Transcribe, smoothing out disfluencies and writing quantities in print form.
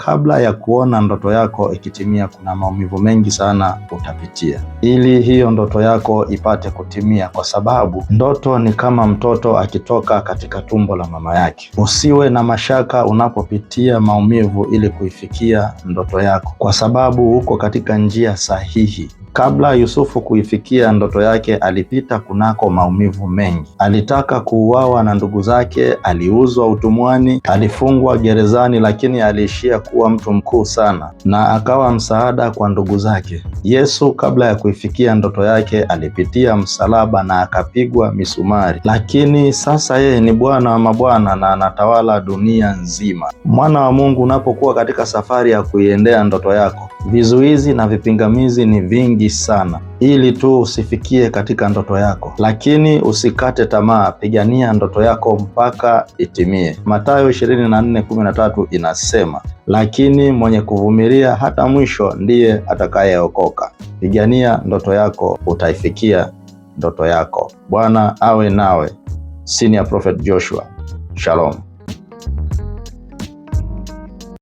kabla ya kuona ndoto yako ikitimia, kuna maumivu mengi sana utapitia ili hiyo ndoto yako ipate kutimia, kwa sababu ndoto ni kama mtoto akitoka katika tumbo la mama yake. Usiwe na mashaka unapopitia maumivu ili kuifikia ndoto yako, kwa sababu uko katika njia sahihi. Kabla Yusufu kuifikia ndoto yake, alipita kunako maumivu mengi. Alitaka kuuawa na ndugu zake, aliuzwa utumwani, alifungwa gerezani, lakini aliishia kuwa mtu mkuu sana na akawa msaada kwa ndugu zake. Yesu kabla ya kuifikia ndoto yake alipitia msalaba na akapigwa misumari, lakini sasa yeye ni Bwana wa mabwana na anatawala dunia nzima. Mwana wa Mungu, unapokuwa katika safari ya kuiendea ndoto yako, vizuizi na vipingamizi ni vingi sana ili tu usifikie katika ndoto yako, lakini usikate tamaa, pigania ndoto yako mpaka itimie. Mathayo 24:13 inasema, lakini mwenye kuvumilia hata mwisho ndiye atakayeokoka. Pigania ndoto yako, utaifikia ndoto yako. Bwana awe nawe. Senior Prophet Joshua. Shalom.